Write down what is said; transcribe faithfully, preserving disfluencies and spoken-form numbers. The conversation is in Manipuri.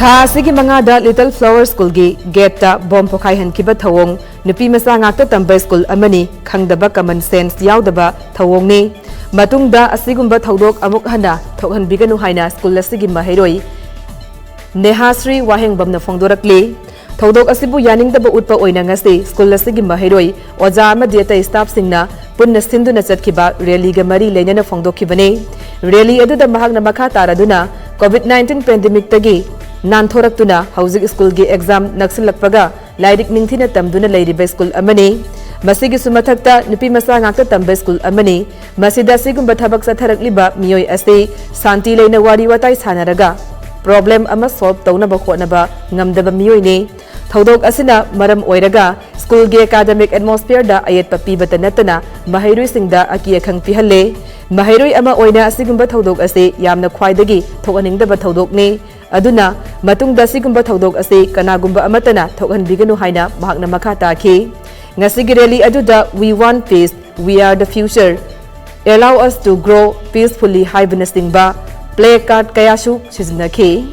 ꯊꯥ ꯑꯁꯤꯒꯤ ꯃꯉꯥꯗ Little Flower Schoolꯒꯤ gateꯇ bomb ꯄꯣꯈꯥꯏꯍꯟꯈꯤꯕ ꯊꯧꯑꯣꯡ ꯅꯨꯄꯤ ꯃꯆꯥ ꯉꯥꯛꯇ ꯇꯝꯕ school ꯑꯃꯅꯤ꯫ ꯈꯪꯗꯕ, common sense ꯌꯥꯎꯗꯕ ꯊꯧꯑꯣꯡꯅꯤ꯫ ꯃꯇꯨꯡꯗ ꯑꯁꯤꯒꯨꯝꯕ ꯊꯧꯗꯣꯛ ꯑꯃꯨꯛ ꯍꯟꯅ ꯊꯣꯛꯍꯟꯕꯤꯒꯅꯨ ꯍꯥꯏꯅ school ꯑꯁꯤꯒꯤ ꯃꯍꯩꯔꯣꯏ ꯅꯦꯍꯥꯁ꯭ꯔꯤ ꯋꯥꯍꯦꯡꯕꯝꯅ ꯐꯣꯡꯗꯣꯔꯛꯂꯤ꯫ ꯊꯧꯗꯣꯛ ꯑꯁꯤꯕꯨ ꯌꯥꯅꯤꯡꯗꯕ ꯎꯠꯄ ꯑꯣꯏꯅ ꯉꯁꯤ school ꯑꯁꯤꯒꯤ ꯃꯍꯩꯔꯣꯏ, ꯑꯣꯖꯥ ꯑꯃꯗꯤ ꯑꯇꯩ staffꯁꯤꯡꯅ ꯄꯨꯟꯅ ꯁꯤꯟꯗꯨꯅ ꯆꯠꯈꯤꯕ rallyꯒ ꯃꯔꯤ ꯂꯩꯅꯅ ꯐꯣꯡꯗꯣꯛꯈꯤꯕꯅꯤ꯫ Rally ꯑꯗꯨꯗ ꯃꯍꯥꯛꯅ ꯃꯈꯥ ꯇꯥꯔꯗꯨꯅ COVID nineteen pandemicꯇꯒꯤ ꯅꯥꯟꯊꯣꯔꯛꯇꯨꯅ ꯍꯧꯖꯤꯛ schoolꯒꯤ exam ꯅꯛꯁꯤꯜꯂꯛꯄꯒ ꯂꯥꯏꯔꯤꯛ ꯅꯤꯡꯊꯤꯅ ꯇꯝꯗꯨꯅ ꯂꯩꯔꯤꯕ school ꯑꯃꯅꯤ꯫ ꯃꯁꯤꯒꯤꯁꯨ ꯃꯊꯛꯇ ꯅꯨꯄꯤ ꯃꯆꯥ ꯉꯥꯛꯇ ꯇꯝꯕ school ꯑꯃꯅꯤ꯫ ꯃꯁꯤꯗ ꯑꯁꯤꯒꯨꯝꯕ ꯊꯕꯛ ꯆꯠꯊꯔꯛꯂꯤꯕ ꯃꯤꯑꯣꯏ ꯑꯁꯤ ꯁꯥꯟꯇꯤ ꯂꯩꯅ ꯋꯥꯔꯤ ꯋꯥꯇꯥꯏ ꯁꯥꯟꯅꯔꯒ problem ꯑꯃ solve ꯇꯧꯅꯕ ꯍꯣꯠꯅꯕ ꯉꯝꯗꯕ ꯃꯤꯑꯣꯏꯅꯤ꯫ ꯊꯧꯗꯣꯛ ꯑꯁꯤꯅ ꯃꯔꯝ ꯑꯣꯏꯔꯒ schoolꯒꯤ academic atmosphereꯗ ꯑꯌꯦꯠꯄ ꯄꯤꯕꯇ ꯅꯠꯇꯅ ꯃꯍꯩꯔꯣꯏꯁꯤꯡꯗ ꯑꯀꯤ ꯑꯈꯪ ꯄꯤꯍꯜꯂꯦ꯫ ꯃꯍꯩꯔꯣꯏ ꯑꯃ ꯑꯣꯏꯅ ꯑꯁꯤꯒꯨꯝꯕ ꯊꯧꯗꯣꯛ ꯑꯁꯤ ꯌꯥꯝꯅ ꯈ꯭ꯋꯥꯏꯗꯒꯤ ꯊꯣꯛꯍꯟꯅꯤꯡꯗꯕ ꯊꯧꯗꯣꯛꯅꯤ꯫ ꯑꯗꯨꯅ ꯃꯇꯨꯡꯗ ꯑꯁꯤꯒꯨꯝꯕ ꯊꯧꯗꯣꯛ ꯑꯁꯤ ꯀꯅꯥꯒꯨꯝꯕ ꯑꯃꯠꯇꯅ ꯊꯣꯛꯍꯟꯕꯤꯒꯅꯨ ꯍꯥꯏꯅ ꯃꯍꯥꯛꯅ ꯃꯈꯥ ꯇꯥꯈꯤ꯫ ꯉꯁꯤꯒꯤ rally ꯑꯗꯨꯗ We Want Peace, We Are the Future, Allow Us to Grow Peacefully ꯍꯥꯏꯕꯅꯆꯤꯡꯕ play card ꯀꯌꯥꯁꯨ ꯁꯤꯖꯤꯟꯅꯈꯤ꯫